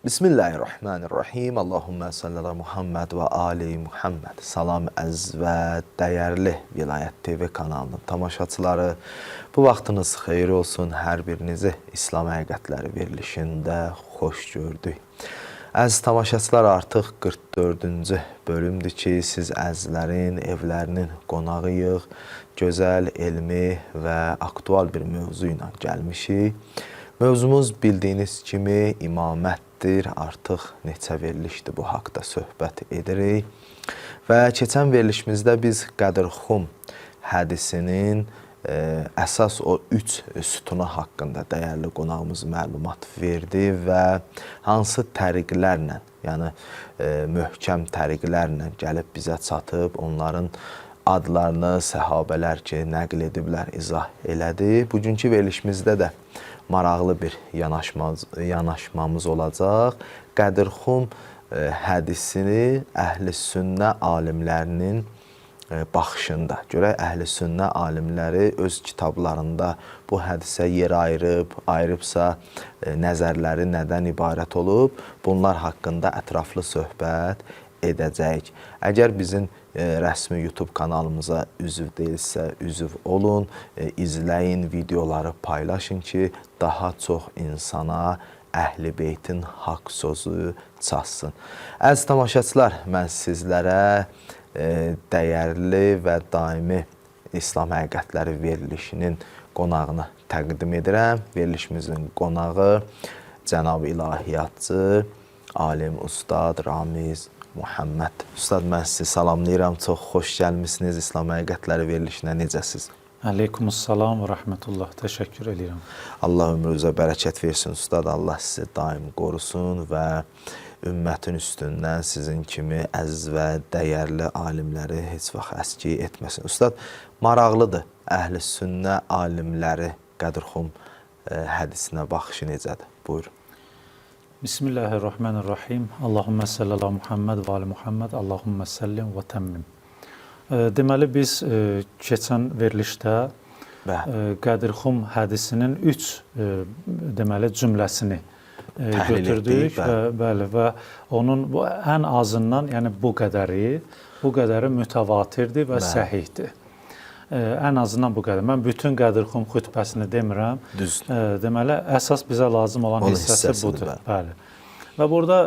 Bismillahirrahmanirrahim. Allahümme salli ala Muhammed və ali Muhammed. Salam əziz və dəyərli Vilayət TV kanalının tamaşaçıları. Bu vaxtınız xeyir olsun. Hər birinizi İslam Həqiqətləri verilişində xoş gördük. Əziz tamaşaçılar, artıq 44-cü bölümdür ki, siz əzizlərin evlərinin qonağıyıq. Gözəl, elmi və aktual bir mövzu ilə gəlmişik. Mövzumuz bildiyiniz kimi imamətdir. Artıq neçə verilişdir bu haqda söhbət edirik. Və keçən verilişimizdə biz Qədir-Xum hədisinin əsas o üç sütunu haqqında dəyərli qonağımız məlumat verdi və hansı təriqlərlə, yəni möhkəm təriqlərlə gəlib bizə çatıb, onların adlarını səhabələr ki, nəql ediblər, izah elədi. Bugünkü verilişimizdə də maraqlı bir yanaşmamız olacaq. Qədir-Xum hədisini əhl-i sünnə alimlərinin baxışında. Görək əhl-i sünnə alimləri öz kitablarında bu hədisə yer ayırıb, ayırıbsa nəzərləri nədən ibarət olub, bunlar haqqında ətraflı söhbət edəcəyik. Əgər bizim rəsmi YouTube kanalımıza üzv deyilsə, üzv olun, izləyin, videoları paylaşın ki, daha çox insana Əhl-i Beytin haqq sözü çatsın. Əziz tamaşaçılar, mən sizlərə dəyərli və daimi İslam Həqiqətləri verilişinin qonağını təqdim edirəm. Verilişimizin qonağı cənab ilahiyyatçı, alim ustad Ramiz Muhammed. Ustad, mən sizi salamlayıram. Çox xoş gəlmisiniz İslam Həqiqətləri verilişinə. Necəsiz? Əleykumussalam və rəhmətullah. Təşəkkür edirəm. Allah ömrünüzə bərəkət versin ustad. Allah sizi daim qorusun və ümmətin üstündən sizin kimi əziz və dəyərli alimləri heç vaxt əski etməsin. Ustad, maraqlıdır. Əhl-i sünnə alimləri Qədir-Xum hədisinə baxışı necədir? Buyurun. Bismillahirrahmanirrahim. Allahümme salli ala Muhammed və ali Muhammed. Allahümme səllim və təmmim. Deməli biz keçən verilişdə Qədir-Xum hədisinin üç deməli cümləsini təhlil götürdük etdik, və bəli və onun bu ən azından, yəni bu qədəri mütəvatirdir və səhihdir. Ən azından bu qədər. Mən bütün Qədir-Xum xütbəsini demirəm. Düzdür. Deməli əsas bizə lazım olan Onun hissəsi hissəsidir, budur. Bəli. Bəli. Və burada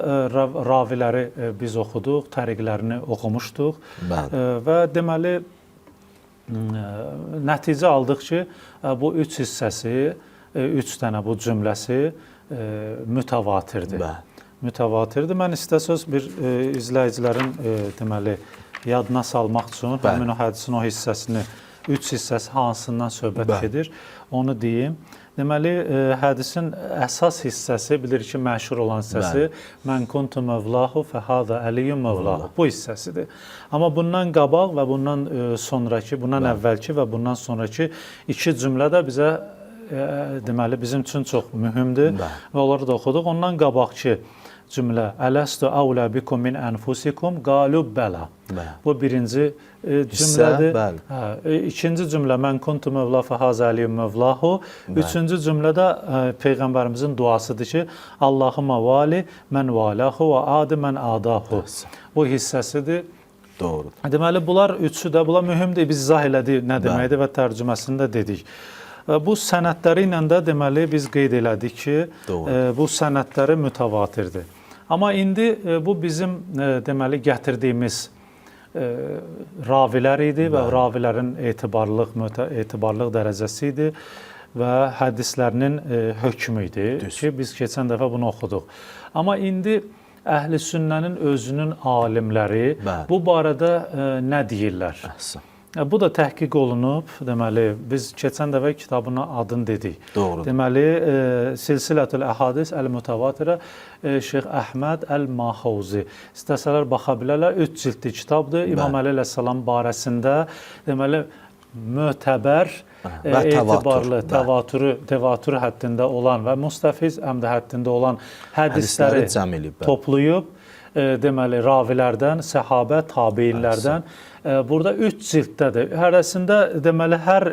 raviləri biz oxuduq, təriqlərini oxumuşduq. Və deməli nəticə aldıq ki, bu üç hissəsi, üç dənə bu cümləsi mütəvatirdir. Mütəvatirdir. Mən istəsəz bir izləyicilərin deməli yadına salmaq üçün həmin o hədisin o hissəsini, üç hissəsi hansından söhbət gedir, onu deyim. Deməli, hədisin əsas hissəsi, bilirik ki, məşhur olan hissəsi Mən kuntu mövlahu fəhəzə əliyyun mövlahu. Bu hissəsidir. Amma bundan qabaq və bundan sonrakı, bundan əvvəlki və bundan sonrakı iki cümlə də bizə deməli bizim üçün çox mühümdür və onları da oxuduq. Ondan qabaqki cümlə Ələstu əvlə bikum min ənfusikum qalu bəla. Bu birinci cümlədir. Bəli. Hə, ikinci cümlə mən kuntu mövla fəhəzə əliyyun mövlahu. Üçüncü cümlə də peyğəmbərimizin duasıdır ki, Allahumma vali mən valahu və adi mən adahu. Bu hissəsidir. Doğrudur. Deməli bunlar üçü də bunlar mühümdür. Biz izah elədik nə deməkdir və tərcüməsini də dedik. Və bu sənədləri ilə də deməli biz qeyd elədik ki, bu sənədləri mütəvatirdir. Amma indi bu bizim deməli gətirdiyimiz ravilər idi və ravilərin etibarlılıq dərəcəsi idi və hədislərinin hökmü idi ki, biz keçən dəfə bunu oxuduq. Amma indi əhl-i sünnənin özünün alimləri bu barədə nə deyirlər? Əhsən. Bu da təhqiq olunub. Deməli, biz keçən dəfə kitabının adını dedik. Deməli, Silsilətül Əhadis Əl-Mütəvatirə Şeyx Əhməd Əl-Maxuzi. İstəsələr baxa bilərlər. 3 cildli kitabdır. İmam Əli əleyhissalam barəsində deməli mötəbər, Və təvatür, etibarlı, təvatür həddində olan və müstəfiz həm də həddində olan hədisləri Hədisləri cəm eləyib, bəli. toplayıb, deməli ravilərdən, səhabə, tabiinlərdən burada 3 cildдədir. Hərəsində deməli hər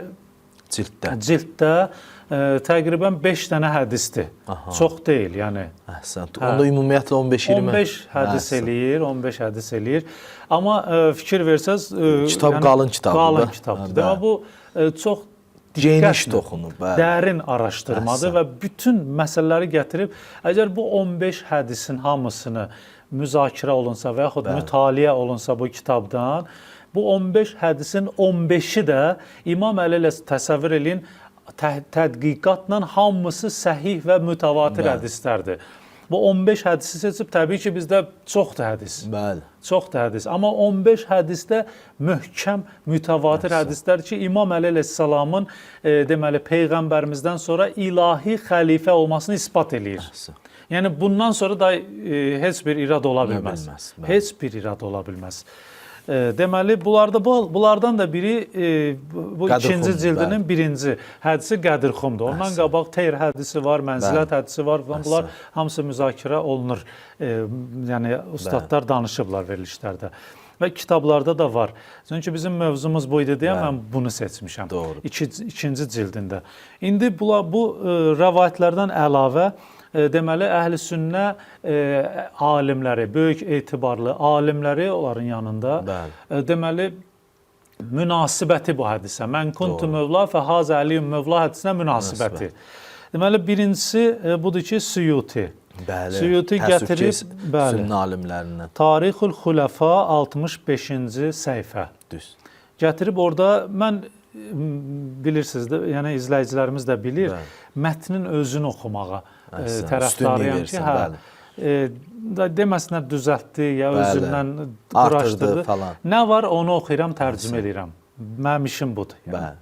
Cilddə. cilddə Təqribən 5 dənə hədisdir. Aha. Çox deyil, yəni. Əhsən. Onda ümumiyyətlə 15-20. 15 hədis eləyir, 15 hədis eləyir. Amma fikir versəz, kitab qalın kitabdır. Qalın kitabdır. Demək bu çox geniş toxunub, bəli. Dərin araşdırmadır. Əhsən. Və bütün məsələləri gətirib, əgər bu 15 hədisin hamısını müzakirə olunsa və yaxud mütaliə olunsa bu kitabdan, bu 15 hədisin 15-i də İmam Əli ilə təsəvvür eləyin, tədqiqatla hamısı səhih və mütəvatir hədislərdir. Bu 15 hədisi seçib, təbii ki, bizdə çoxdur hədis. Bəli. Çoxdur hədis. Amma 15 hədisdə möhkəm, mütəvatir hədislər ki, İmam Əli əleyhissalamın deməli peyğəmbərimizdən sonra ilahi xəlifə olmasını isbat eləyir. Əhsən. Yəni bundan sonra da heç bir irad ola bilməz. Heç bir irad ola bilməz. Deməli bunlardan da biri bu ikinci cildinin birinci hədisi Qədirxumdur. Ondan qabaq Teyr hədisi var, Mənzilət hədisi var falan. Bunlar hamısı müzakirə olunur. Yəni ustadlar danışıblar verilişlərdə. Və kitablarda da var. Çünki bizim mövzumuz bu idi deyə mən bunu seçmişəm. Doğru. İkinci cildində. İndi bu rəvayətlərdən əlavə deməli əhl-i sünnə alimləri, böyük etibarlı alimləri onların yanında deməli münasibəti bu hədisə. Mən kuntu mövla fə hazə əliyyun mövla hədisinə münasibəti. Deməli birincisi budur ki, Suyuti. Bəli. Suyuti gətirib, bəli. Sünnə alimlərindən. Tarixül Xuləfa 65-ci səhifə. Düz. Gətirib orada mən bilirsiniz də, yəni izləyicilərimiz də bilir, mətnin özünü oxumağa tərəfdarıyam ki, deməsinlər düzəltdi ya özündən quraşdırdı falan. Nə var onu oxuyuram, tərcümə eləyirəm. Mənim işim budur. Yəni. Bəli.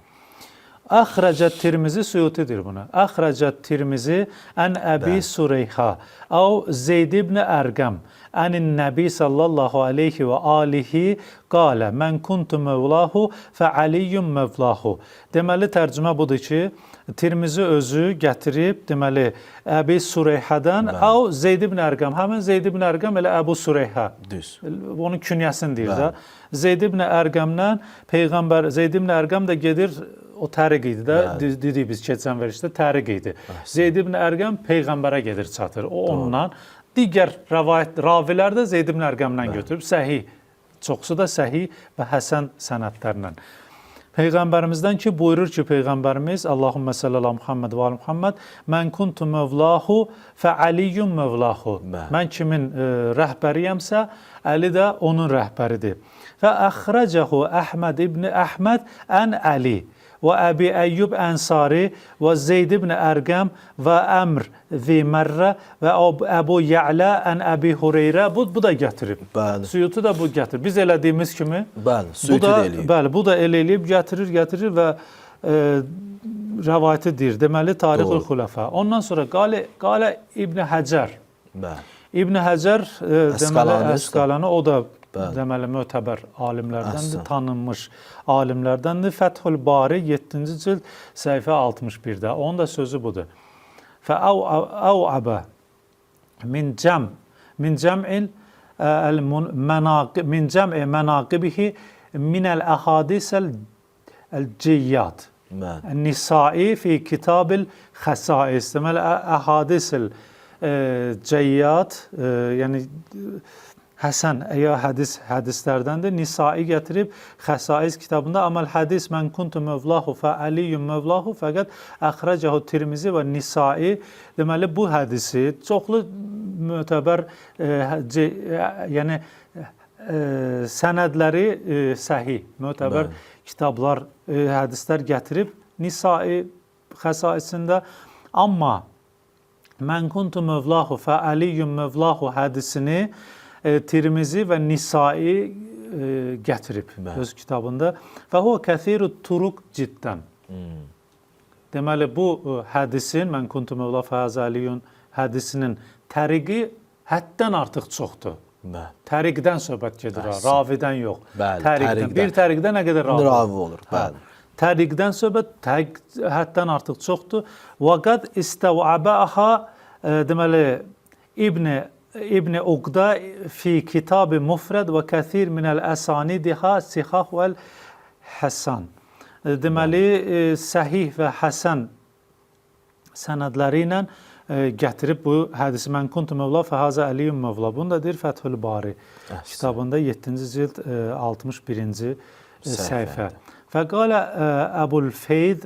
Əxrəcət Tirmizi Suyutidir bunu. Əxrəcət Tirmizi ən Əbi Sureyha əv Zeyd ibn Ərqəm ənin Nəbi sallallahu aleyhi və alihi qalə mən kuntu mövlahu fə Aliyyun mövlahu. Deməli tərcümə budur ki, Tirmizi özü gətirib, deməli Əbi Sureyhədən əv Zeyd ibn Ərqəm. Həmin Zeyd ibn Ərqəm elə Əbu Sureyhə. Düz. Onun künyəsini deyir də. Zeyd ibn Ərqəmdən Peyğəmbər Zeyd ibn Ərqəm də gedir, o təriq idi də, dedik biz keçən verilişdə təriq idi. Zeyd ibn Ərqəm Peyğəmbərə gedir çatır. O ondan digər rəvayət ravilər də Zeyd ibn Ərqəmdən götürüb səhih, çoxsu da səhih və həsən sənədlərlə. Peyğəmbərimizdən ki buyurur ki Peyğəmbərimiz Allahümmə sallallahu Muhammed və ali Muhammed mən kuntu mövlahu fə Aliyyun mövlahu. Mən kimin rəhbəriyəmsə, Əli də onun rəhbəridir. Və əxrəcəhu Əhməd ibn Əhməd ən Əli və Əbi Əyyub Ənsari və Zeyd ibn Ərqəm və Əmr Zimərrə və Əbu Ya'la ən Əbi Hüreyrə bu da gətirib. Bəli. Suyuti də bu gətirib. Biz elədiyimiz kimi. Bəli, Suyuti də eləyib. Bəli, bu da elə eləyib, gətirir və rəvayəti deyir. Deməli Tarixül Xuləfə. Ondan sonra Qalə İbn Həcər. Bəli. İbn Həcər deməli Əsqalani, o da deməli mötəbər alimlərdəndir, tanınmış alimlərdəndir. Fəthül Bari 7-ci cild səhifə 61-də. Onun da sözü budur. Fə əvəbə min cəm'il min cəm'i mənaqibihi minəl əhadisəl ciyyat. Nisai fi kitabil xəsais. Deməli əhadisil ciyyat, yəni Həsən ya hədislərdəndir. Nisai gətirib Xəsais kitabında aməl hədis mən kuntu mövlahu fə Əliyyun mövlahu fəqət əxrəcəhu Tirmizi və Nisai. Deməli bu hədisi çoxlu mötəbər yəni sənədləri səhih, mötəbər kitablar, hədislər gətirib Nisai Xəsaisində. Amma mən kuntu mövlahu fə Əliyyun mövlahu hədisini Tirmizi və Nisai gətirib öz kitabında. Və huve kəsiru turuq ciddən. Deməli bu hədisin mən kuntu mövla fəhəzə Əliyyun hədisinin təriqi həddən artıq çoxdur. Təriqdən söhbət gedir, ravidən yox. Bəli, təriqdən. Bir təriqdə nə qədər ravi olur? Bəli. Təriqdən söhbət həddən artıq çoxdur. Və qad istəvəbəha deməli İbn Uqda fi kitab-ı Mufrəd və kəthir minəl əsanidiha sihah vəl həsən. Deməli, səhih və həsən Sənədləri ilə gətirib bu hədisi mən kuntu mövla fəhazə Əliyyun mövla. Bunu da deyir Fəthül Bari kitabında 7-ci cild 61-ci səhifə. Fəqalə Əbul Feyd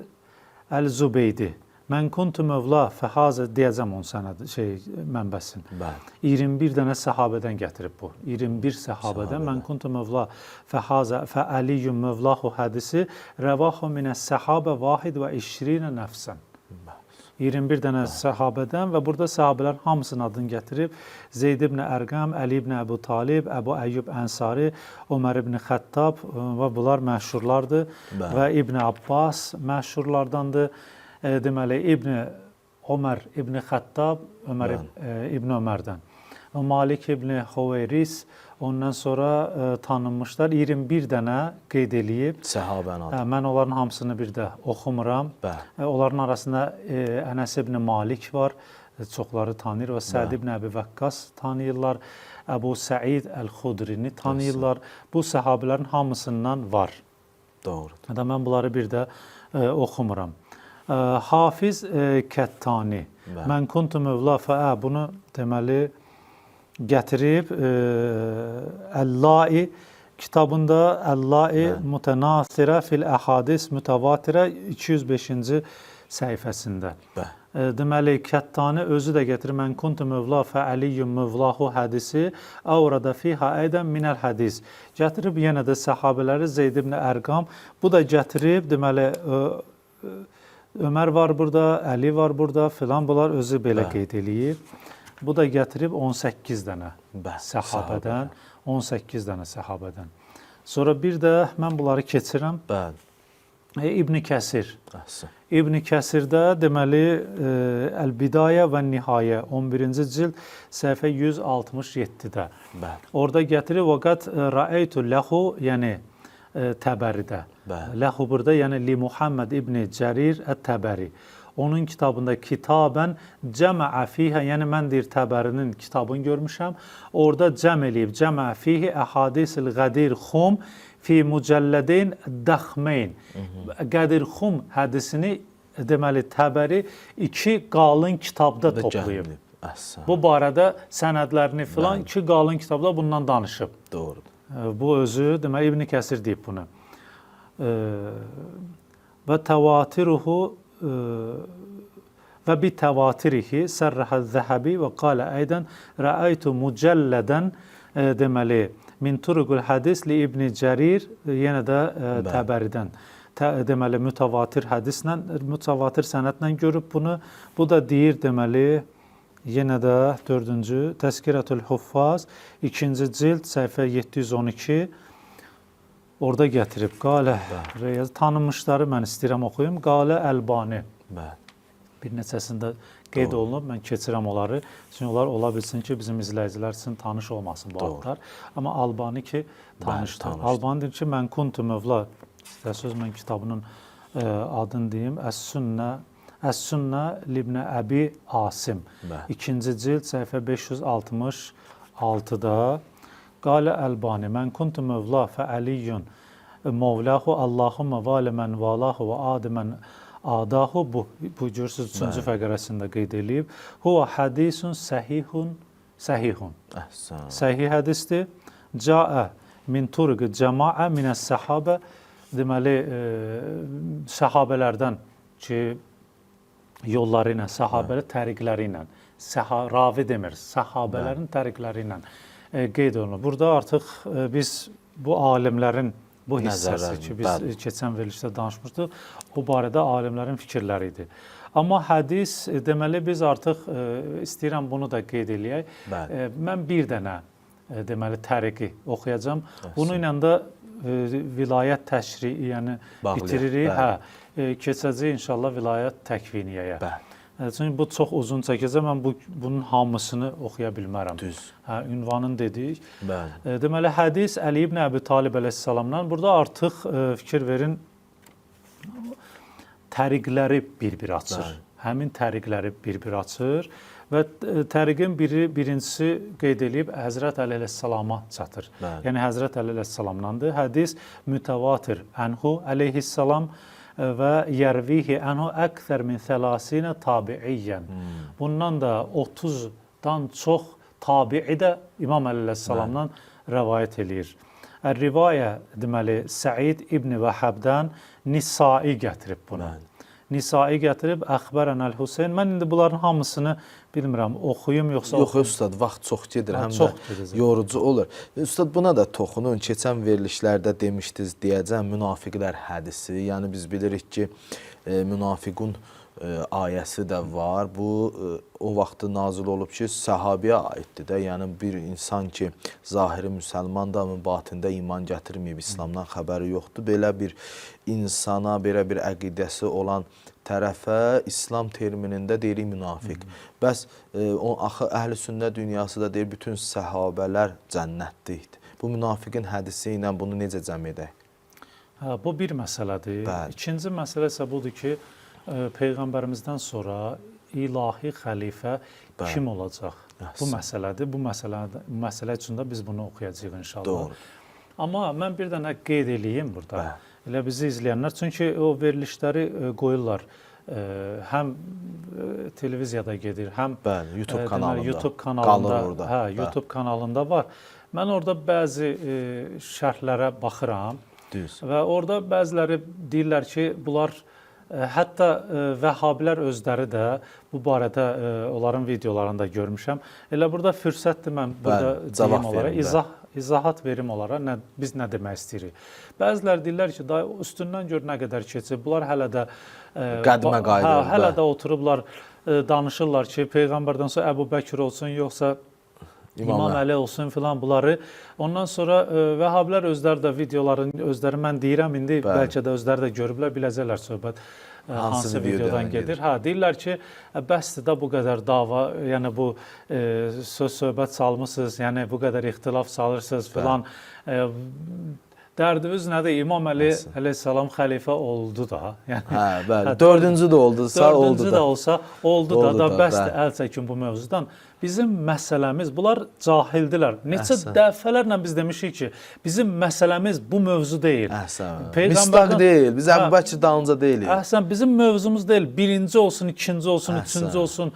Əl-Zubeydi. Mən kuntu mövla fəhazə deyəcəm onun sənədi şey mənbəsini. Bəli. 21 dənə səhabədən gətirib bu. 21 səhabədən mən kuntu mövla fəhazə fə Əliyyun mövlahu hədisi rəvahu minəs-səhabə vahid və 20 nəfsən. 21 dənə səhabədən və burada səhabələrin hamısının adını gətirib. Zeyd ibn Ərqəm, Əli ibn Əbu Talib, Əbu Əyyub Ənsari, Ömər ibn Xəttab və bunlar məşhurlardır. Bəli. Və İbn Abbas məşhurlardandır. Deməli İbn Ömər ibn Xəttab, Ömər İbn Ömərdən. Malik ibn Xuveyris, ondan sonra tanınmışlar. 21 dənə qeyd eləyib. Səhabənin adı. Mən onların hamısını bir də oxumuram. Bəli. Onların arasında Ənəs ibn Malik var, çoxları tanıyır və Səd ibn Əbi Vəqqas tanıyırlar. Əbu Səid Əl-Xudrini tanıyırlar. Bu səhabələrin hamısından var. Doğrudur. Hətta mən bunları bir də oxumuram. Hafiz Kəttani. Bəli. Mən kuntu mövla fə bunu deməli gətirib Əl-Lai kitabında Əl-Lai Mütənasirə fil Əhadis Mütəvatirə 205-ci səhifəsində. Bəli. Deməli Kəttani özü də gətirir mən kuntu mövla fə Əliyyun mövlahu hədisi avrada fiha aydan minəl hədis. Gətirib yenə də səhabələri Zeyd ibn Ərqam, bu da gətirib deməli Ömər var burada, Əli var burada filan, bunlar özü belə qeyd eləyib. Bu da gətirib 18 dənə səhabədən, 18 dənə səhabədən. Sonra bir də mən bunları keçirəm. Bəli. İbn Kəsir. Əhsən. İbn Kəsirdə deməli Əl-Bidayə və Nihayə 11-ci cild səhifə 167-də. Bəli. Orada gətirir vəqat raeytu lehu, yəni Təbəridə. Bəli. Lehu burada yəni li Muhammed ibn Cərir ət-Təbəri. Onun kitabında kitabən cəmə fihə, yəni mən deyir Təbərinin kitabını görmüşəm. Orada cəm eləyib, cəmə fihi əhadisil qədir xum fi mücəllədeyn dəxmeyn. Qədir xum hədisini deməli Təbəri iki qalın kitabda toplayıb. Əhsən. Bu barədə sənədlərini filan iki qalın kitabda bundan danışıb. Doğrudur. Bu özü deməli İbn Kəsir deyib bunu. Və təvatiruhu və bi təvatirihi sərrəhə Zəhəbi və qalə aydan rəaytu mücəllədən deməli min turuqul hədis li İbn Cərir yenə də Təbəridən. Deməli mütəvatir hədislə, mütəvatir sənədlə görüb bunu. Bu da deyir deməli yenə də 4-cü Təzkirətül Huffaz 2-ci cild səhifə 712 orada gətirib. Qalə tanınmışları mən istəyirəm oxuyum. Qalə Əlbani. Bəli. Bir neçəsində qeyd olunub, mən keçirəm onları. Çünki onlar ola bilsin ki, bizim izləyicilər üçün tanış olmasın bu adlar. Amma Albani ki, tanışdır. Tanışdır. Albani deyir ki, mən kuntu mövla, istəsəz mən kitabının adını deyim. Əs-Sünnə Əs-Sünnə libnə Əbi Asim. Bəli. 2-ci cild səhifə 566-da Qalə Əlbani, mən kuntu mövla fə Əliyyun mövlahu Allahumma vali mən valahu və adi mən adahu, bu görürsünüz 3-cü fəqərəsində qeyd eləyib. Huva hadisun səhihun səhihun. Əhsən. Səhih hədisdir. Caə min turuqi cəmaə minəs-səhabə, deməli səhabələrdən ki yolları ilə, səhabələr təriqləri ilə, ravi demir, səhabələrin təriqləri ilə qeyd olunur. Burada artıq biz bu alimlərin bu hissəsi ki, biz bəli. keçən verilişdə danışmışdıq, o barədə alimlərin fikirləri idi. Amma hədis, deməli biz artıq istəyirəm bunu da qeyd eləyək. Bəli. Mən bir dənə deməli təriqi oxuyacağam. Bununla da vilayət təşriyi, yəni Bağlayaq, bitiririk. Bəli. Hə, keçəcəyik inşallah vilayət təkviniyyəyə. Bəli. Çünki bu çox uzun çəkəcək. Mən bunun hamısını oxuya bilmərəm. Düz. Hə, ünvanını dedik. Bəli. Deməli hədis Əli ibn Əbi Talib əleyhissalamdan. Burada artıq fikir verin, təriqləri bir-bir açır. Bəli. Həmin təriqləri bir-bir açır və təriqin biri birincisi qeyd eləyib Həzrət Əli əleyhissalama çatır. Bəli. Yəni Həzrət Əli əleyhissalamdandır. Hədis mütəvatir ənhu əleyhissalam. Və yərvihi anhu əksər min 30 tabiiyyan. Bundan da 30-dan çox tabi'i də İmam Əli əleyhissalamdan rəvayət eləyir. Ər-Rivayə deməli Səid ibn Vəhəbdən Nisai gətirib bunu. Bəli. Nisai gətirib Əxbərən Əl-Hüseyn. Mən indi bunların hamısını bilmirəm, oxuyum yoxsa Yox ustad, vaxt çox gedir, Hə, həm çox də gedəcək. yorucu olur. Ustad buna da toxunun. Keçən verilişlərdə demişdiniz, deyəcəm münafiqlər hədisi. Yəni biz bilirik ki, münafiqun ayəsi də var. Bu o vaxtı nazil olub ki, səhabiyə aiddir də. Yəni bir insan ki, zahiri müsəlmandır, amma batində iman gətirməyib, İslamdan xəbəri yoxdur. Belə bir insana, belə bir əqidəsi olan tərəfə İslam terminində deyirik münafiq. Bəs o axı əhl-i sünnə dünyası da deyir bütün səhabələr cənnətlikdir. Bu münafiqin hədisi ilə bunu necə cəm edək? Hə, bu bir məsələdir. Bəli. İkinci məsələ isə budur ki, peyğəmbərimizdən sonra ilahi xəlifə Bəli. kim olacaq? Bu Əhsən. məsələdir. Bu məsələ üçün də biz bunu oxuyacağıq inşallah. Doğru. Amma mən bir dənə qeyd eləyim burada. Bəli. Elə bizi izləyənlər, çünki o verilişləri qoyurlar. Həm televiziyada gedir, həm Bəli, YouTube deməli, kanalında. YouTube kanalında, Qalır orada. Hə, Bəli. YouTube kanalında var. Mən orada bəzi şərhlərə baxıram. Düz. Və orada bəziləri deyirlər ki, bunlar hətta vəhhabilər özləri də bu barədə onların videolarında görmüşəm. Elə burada fürsətdir mən burada Bəli, cavab deyim onlara, verin, bəli. izahat verim onlara, biz nə demək istəyirik. Bəziləri deyirlər ki, day üstündən gör nə qədər keçib. Bunlar hələ də Qədimə qayıdır, Hə, hələ bəli. də oturublar danışırlar ki, peyğəmbərdən sonra Əbu Bəkir olsun, yoxsa İmam Əli olsun filan bunları. Ondan sonra vəhhabilər özləri də videoların özləri mən deyirəm indi Bəli. bəlkə də özləri də görüblər, biləcəklər söhbət hansı videodan gedir. Hə, deyirlər ki, bəsdir də bu qədər dava, yəni bu söz söhbət salmısınız, yəni bu qədər ixtilaf salırsınız filan. Dərdiniz nədir? İmam Əli əleyhissalam xəlifə oldu da. Yəni Hə, bəli. Dördüncü də oldu, sağ oldu dördüncü da. də olsa oldu da, Oldu da da, bəsdir, bəli. əl çəkin bu mövzudan. Bizim məsələmiz, bunlar cahildilər. Neçə Əhsən. dəfələrlə biz demişik ki, bizim məsələmiz bu mövzu deyil. Əhsən. Peyğəmbərdən- Mistaq deyil. Biz Hə. Əbu Bəkir dalınca deyilik. Əhsən, bizim mövzumuz deyil. Birinci olsun, ikinci olsun, Əhsən. üçüncü olsun.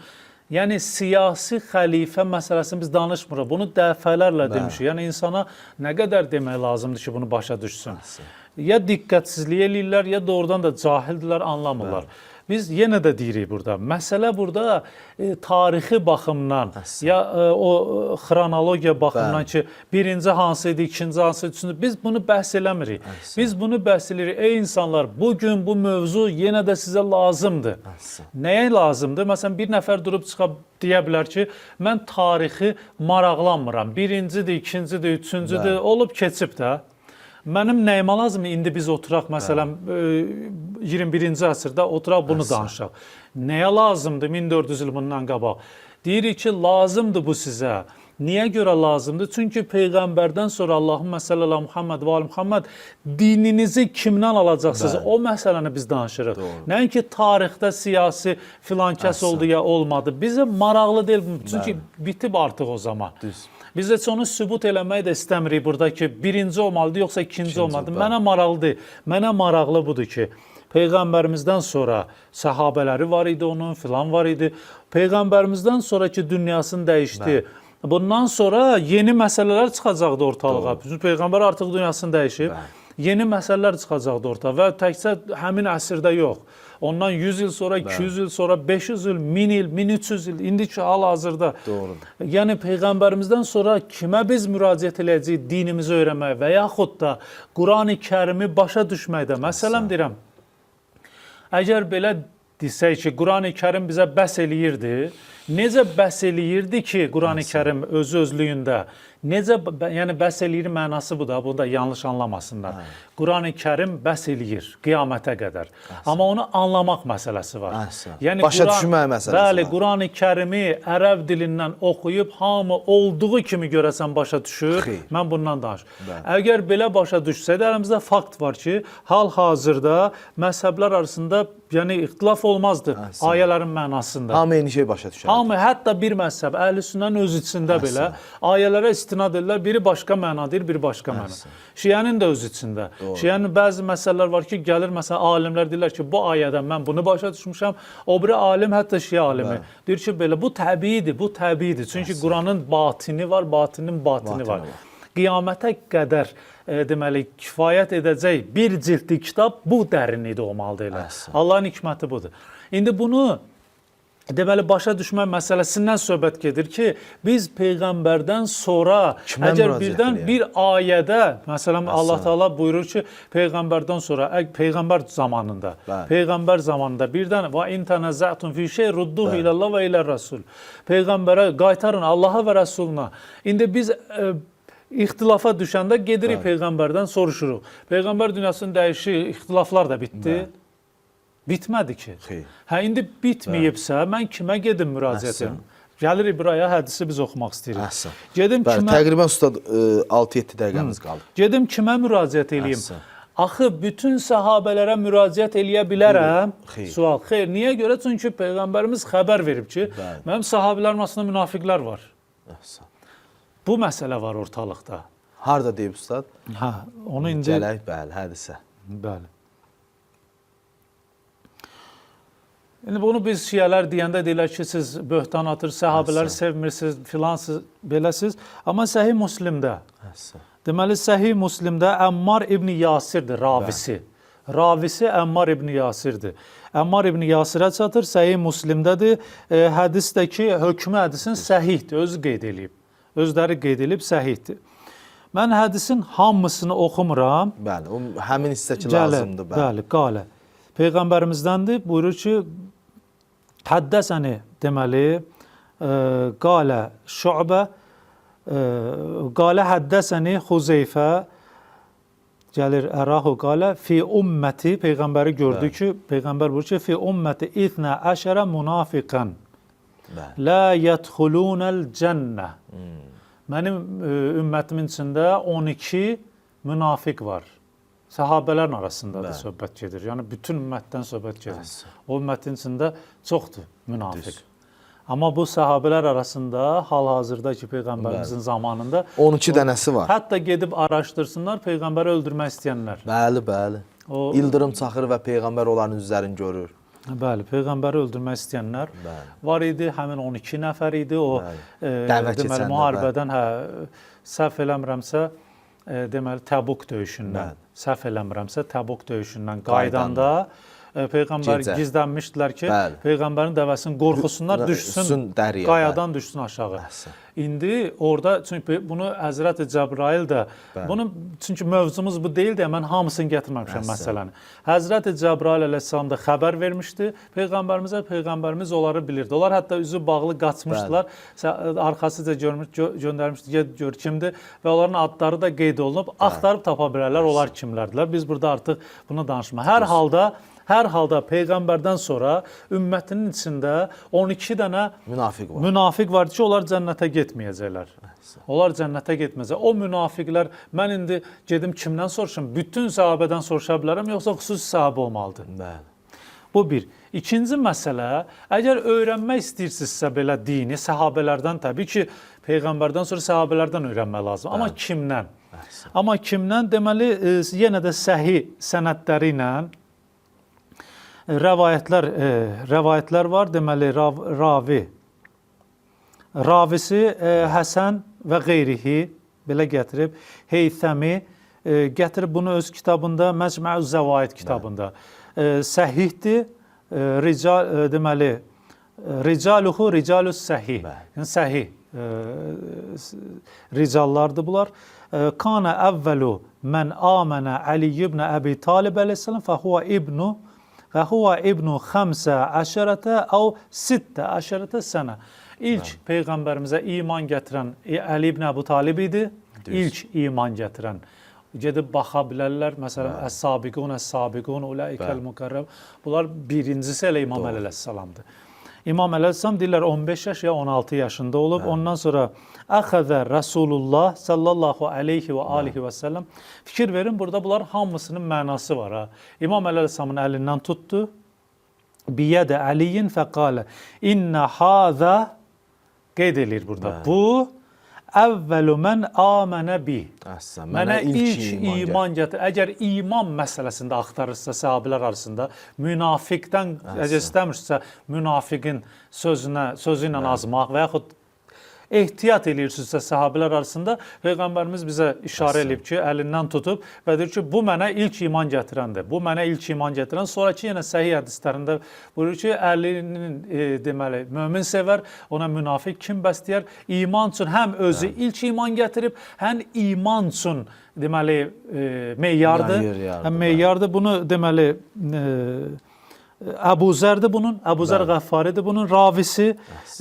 Yəni siyasi xəlifə məsələsini biz danışmırıq. Bunu dəfələrlə demişik. Yəni insana nə qədər demək lazımdır ki, bunu başa düşsün. Əhsən. Ya diqqətsizlik eləyirlər, ya doğrudan da cahildirlər, anlamırlar. Biz yenə də deyirik burada. Məsələ burada tarixi baxımdan Əhsən. ya o xronologiya baxımdan Bəli. ki, birinci hansı idi, ikinci hansı, üçüncü. Biz bunu bəhs eləmirik. Əhsən. Biz bunu bəhs eləyirik. Ey insanlar, bu gün bu mövzu yenə də sizə lazımdır. Əhsən. Nəyə lazımdır? Məsələn, bir nəfər durub çıxıb deyə bilər ki, mən tarixi maraqlanmıram. Birincidir, ikincidir, üçüncüdür, Bəli. olub keçib də. Mənim nəyimə lazımdır indi biz oturaq məsələn 21-ci əsrdə oturaq bunu danışaq. Nəyə lazımdır 1400 il bundan qabaq? Deyirik ki, lazımdır bu sizə. Niyə görə lazımdır? Çünki peyğəmbərdən sonra Allahümmə salli ala Muhammed və ali Muhammed dininizi kimdən alacaqsınız? Bəli. O məsələni biz danışırıq. Doğru. Nəinki tarixdə siyasi filan kəs Əhsən. oldu ya olmadı. Bizə maraqlı deyil. Çünki bitib artıq o zaman. Düz. Biz heç onu sübut eləmək də istəmirik burada ki, birinci olmalıdır yoxsa ikinci İkinci, olmalıdır. bəli. Mənə maraqlı deyil. Mənə maraqlı budur ki, Peyğəmbərimizdən sonra səhabələri var idi onun, filan var idi. Peyğəmbərimizdən sonraki dünyasını dəyişdi. Bəli. Bundan sonra yeni məsələlər çıxacaqdı ortalığa. Doğru. Çünki Peyğəmbər artıq dünyasını dəyişib. Bəli. Yeni məsələlər çıxacaqdı ortalığa və təkcə həmin əsrdə yox. Ondan 100 il sonra, 200 il sonra, 500 il, 1000 il, 1300 il, indiki hal-hazırda. Doğrudur. Yəni peyğəmbərimizdən sonra kimə biz müraciət eləyəcəyik dinimizi öyrənməyə və yaxud da Qurani Kərimi başa düşməkdə. Məsələn deyirəm, əgər belə desək ki, Qurani Kərim bizə bəs eləyirdi, necə bəs eləyirdi ki, Qurani Kərim özü özlüyündə necə yəni bəs eləyir mənası bu da, bunu da yanlış anlamasınlar. Qurani Kərim bəs eləyir qiyamətə qədər. Amma onu anlamaq məsələsi var. Əhsən. Yəni Başa düşmək məsələsi Bəli, var. Qurani Kərimi ərəb dilindən oxuyub hamı olduğu kimi görəsən başa düşür. Xeyr. Mən bundan danışıram. Bəli. Əgər belə başa düşsəydi, əlimizdə fakt var ki, hal-hazırda məzhəblər arasında Yəni ixtilaf olmazdı Əhsən. Ayələrin mənasında. Hamı eyni şey başa düşər. Hamı, hətta bir məzhəb, əhl-i sünnənin öz içində belə ayələrə istinad edirlər. Biri başqa məna deyir, biri başqa məna. Şiənin də öz içində. Şiənin bəzi məsələlər var ki, gəlir məsələn alimlər deyirlər ki, bu ayədən mən bunu başa düşmüşəm. O biri alim, hətta şiə alimi deyir ki, belə bu təbiidir, bu təbiidir. Çünki Quranın batini var, batinin batini var. Batini var. Qiyamətə qədər deməli kifayət edəcək bir cildli kitab bu dərinlikdə olmalıdır elə. Əhsən. Allahın hikməti budur. İndi bunu deməli başa düşmə məsələsindən söhbət gedir ki, biz peyğəmbərdən sonra Kimə əgər müraciət birdən eləyək? bir ayədə, məsələn Allah Taala buyurur ki, peyğəmbərdən sonra, peyğəmbər zamanında, peyğəmbər zamanında birdən və in tənəzzətum fi şey rudduhu ilallah və ilə rasul. Peyğəmbərə qaytarın, Allaha və Rəsuluna. İndi biz ixtilafa düşəndə gedirik peyğəmbərdən soruşuruq. Peyğəmbər dünyasının dəyişir, ixtilaflar da bitdi. Bitmədi ki. Xeyr. Hə, indi bitməyibsə, mən kimə gedim müraciət edim? Gəlirik buraya, hədisi biz oxumaq istəyirik. Əhsən. Gedim Bəli, kimə təqribən ustad 6-7 dəqiqəmiz qalıb. gedim kimə müraciət eləyim? Əhsən. Axı bütün səhabələrə müraciət eləyə bilərəm? Xeyr. Sual. Xeyr. Niyə görə? Çünki peyğəmbərimiz xəbər verib ki, Bəli. mənim səhabələrim arasında münafiqlər var. Əhsən. Bu məsələ var ortalıqda. Harda deyib ustad? Hə, onu indi Gələk, bəli, hədisə. Bəli. İndi bunu biz şiələr deyəndə deyirlər ki, siz böhtan atır, səhabələri sevmirsiniz, filansız, beləsiz. Amma Səhih Müslimdə, Əhsən. deməli Səhih Müslimdə Əmmar ibn Yasirdir ravisi. Ravisi Əmmar ibn Yasirdir. Əmmar ibn Yasirə çatır, Səhih Müslimdədir. Hədisdəki hökmü hədisin səhihdir, özü qeyd eləyib. Özləri qeyd eləyib səhihdir. Mən hədisin hamısını oxumuram. Bəli, o həmin hissə ki Gələ, lazımdır, bəli. Bəli, qalə. Peyğəmbərimizdəndir, buyurur ki, həddəsəni deməli, qalə Şübə, qalə həddəsəni Xuzeyfə, gəlir ərahu qalə fi umməti, Peyğəmbəri gördü ki, Peyğəmbər buyurur ki, fi umməti ithnə əşərə munafiqən Bəli. la yədxulunəl cənnə. Mənim ümmətimin içində 12 münafiq var. Səhabələrin arasında da söhbət gedir. Yəni bütün ümmətdən söhbət gedir. O ümmətin içində çoxdur münafiq. Düz. Amma bu səhabələr arasında hal-hazırda ki peyğəmbərimizin zamanında 12 dənəsi var. hətta gedib araşdırsınlar peyğəmbəri öldürmək istəyənlər. Bəli, bəli. O İldırım çaxır və peyğəmbər onların üzlərini görür. Bəli, peyğəmbəri öldürmək istəyənlər Bəli. var idi. Həmin 12 nəfər idi. O Dəvə deməli keçəndə, müharibədən hə səhv eləmirəmsə deməli Təbuk döyüşündən, Bəli. səhv eləmirəmsə Təbuk döyüşündən qayıdanda peyğəmbər Gecə. gizlənmişdilər ki, Bəli. peyğəmbərin dəvəsini qorxusunlar, düşsün Düşsün dəriyə, qayadan düşsün aşağı. Əhsən. İndi orada çünki bunu Həzrəti Cəbrail də bunu çünki mövzumuz bu deyil deyə mən hamısını gətirməmişəm məsələni. Həzrəti Cəbrail əleyhissalam da xəbər vermişdi peyğəmbərimizə, peyğəmbərimiz onları bilirdi. Onlar hətta üzü bağlı qaçmışdılar. Arxasıca görmüş göndərmişdi, get gör kimdir və onların adları da qeyd olunub, axtarıb tapa bilərlər onlar kimlərdilər. Biz burada artıq bunu danışmaq. Hər halda peyğəmbərdən sonra ümmətinin içində 12 dənə Münafiq var. Münafiq var ki, onlar cənnətə getməyəcəklər. Onlar cənnətə getməyəcək. O münafiqlər, mən indi gedim kimdən soruşum? Bütün səhabədən soruşa bilərəm, yoxsa xüsusi səhabə olmalıdır? Bəli. Bu bir. İkinci məsələ, əgər öyrənmək istəyirsinizsə belə dini, səhabələrdən təbii ki, peyğəmbərdən sonra səhabələrdən öyrənmək lazım. Amma kimdən? Amma kimdən? Deməli, yenə də səhih sənədləri ilə rəvayətlər var. Deməli, ravisi Həsən və qeyrihi belə gətirib, Heythəmi gətirib bunu öz kitabında, Məcməü Zəvaid kitabında. Səhihdir, rical, deməli, ricaluhu ricalus səhih. Yəni səhih ricallardır bunlar. Kana əvvəlu mən amənə Ali ibn Əbi Talib əleyhissalam fəhuve ibnu və huve ibnu 15 əv 16 sənə. İlk peyğəmbərimizə iman gətirən Əli ibn Əbu Talib idi. İlk iman gətirən. Gedib baxa bilərlər. Məsələn, əs-sabiqun, əs-sabiqun, ulaikəl muqarrab. Bunlar birincisi elə İmam Əli əleyhissalamdır. İmam Əli əleyhissalam deyirlər 15 yaş ya 16 yaşında olub. Ondan sonra əxəzə Rasulullah sallallahu aleyhi və alihi və səlləm. Fikir verin, burada bunların hamısının mənası var ha. İmam Əli əleyhissalamın əlindən tutdu. Biyədə Əliyin fəqalə innə hazə, qeyd eləyir burada. Bəli. Bu əvvəlu mən amənə bi. Əhsən, Mənə ilk iman gətir. Əgər iman məsələsində axtarırsa səhabilər arasında münafiqdən, əgər istəmirsə münafiqin sözünə, sözü ilə azmaq və yaxud ehtiyat eləyirsinizsə səhabilər arasında, Peyğəmbərimiz bizə işarə eləyib ki, əlindən tutub və deyir ki, bu mənə ilk iman gətirəndir. Bu mənə ilk iman gətirən. Sonrakı yenə səhih hədislərində buyurur ki, Əlinin deməli mömin sevər, ona münafiq kim bəsləyər? İman üçün həm özü ilk iman gətirib, həm iman üçün deməli meyardır. Həm meyardır. Bunu deməli Əbu Zərdir bunun, Əbu Zər Qəffaridir bunun ravisi.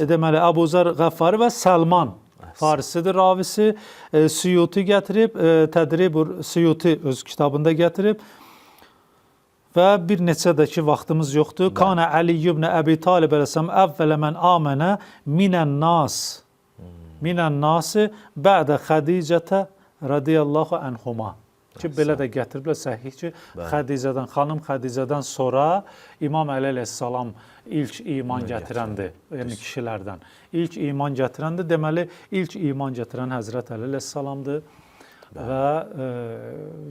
Deməli Əbu Zər Qəffari və Səlman Farisidir ravisi. Suyuti gətirib, Tədribur Suyuti öz kitabında gətirib. Və bir neçə də ki vaxtımız yoxdur. Kana Əli ibn Əbi Talib əleyhissalam əvvələ mən amənə minən nas. Minən nasi bə'də Xədicətə radiyallahu anhuma. Ki belə də gətiriblər səhih ki, Xədicədən, xanım Xədicədən sonra İmam Əli əleyhissalam ilk iman gətirəndir, yəni kişilərdən. İlk iman gətirəndir. Deməli, ilk iman gətirən Həzrət Əli əleyhissalamdır. Və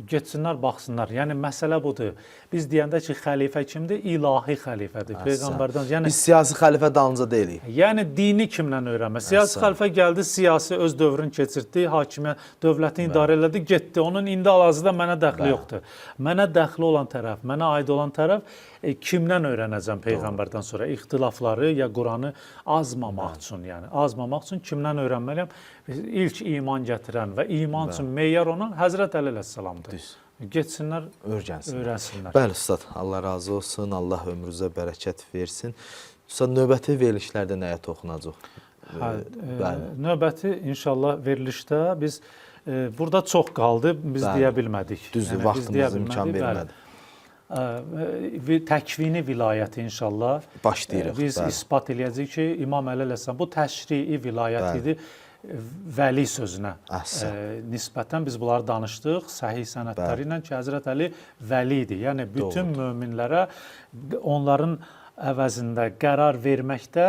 getsinlər, baxsınlar. Yəni məsələ budur. Biz deyəndə ki, xəlifə kimdir? İlahi xəlifədir. Peyğəmbərdən. Yəni biz siyasi xəlifə dalınca deyilik. Yəni dini kimdən öyrənmə? Siyasi xəlifə gəldi, siyasi öz dövrünü keçirtdi, hakimiyyət, dövləti idarə elədi, getdi. Onun indi hal-hazırda mənə dəxli yoxdur. Mənə dəxli olan tərəf, mənə aid olan tərəf kimdən öyrənəcəm Peyğəmbərdən sonra? İxtilafları ya Quranı azmamaq üçün, yəni azmamaq üçün kimdən öyrənməliyəm? İlk iman gətirən və iman üçün meyar olan Həzrət Əli əleyhissalamdır. Düz. Getsinlər, öyrənsinlər. Öyrənsinlər. Bəli ustad, Allah razı olsun, Allah ömrünüzə bərəkət versin. Ustad, növbəti verilişlərdə nəyə toxunacaq? Hə, növbəti inşallah verilişdə biz burada çox qaldı, biz Bəli. deyə bilmədik. Düzdür, Yəni, biz vaxtımız deyə imkan bilmədik, bəli. vermədi. Təkvini vilayəti inşallah Başlayırıq, biz bəli. isbat eləyəcəyik ki, İmam Əli əleyhissalam bu təşrii vilayət Bəli. idi. Vəli sözünə nisbətən biz bunları danışdıq səhih sənədləri ilə ki, Həzrət Əli vəli idi. Yəni bütün möminlərə onların əvəzində qərar verməkdə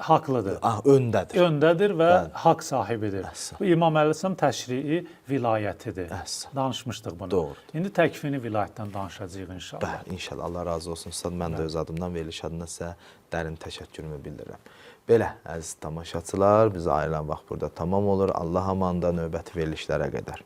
haqlıdır. Ah, öndədir. Öndədir və haqq sahibidir. Əhsən. Bu İmam Əli əleyhissalam təşrii vilayətidir. Əhsən. Danışmışdıq bunu. Doğrudur. İndi təkvini vilayətdən danışacağıq inşallah. Bəli, inşallah Allah razı olsun. Ustad, mən də öz adımdan, veriliş adına sizə dərin təşəkkürümü bildirirəm. Belə, əziz tamaşaçılar, bizə ayrılan vaxt burada tamam olur. Allah amanda, növbəti verilişlərə qədər.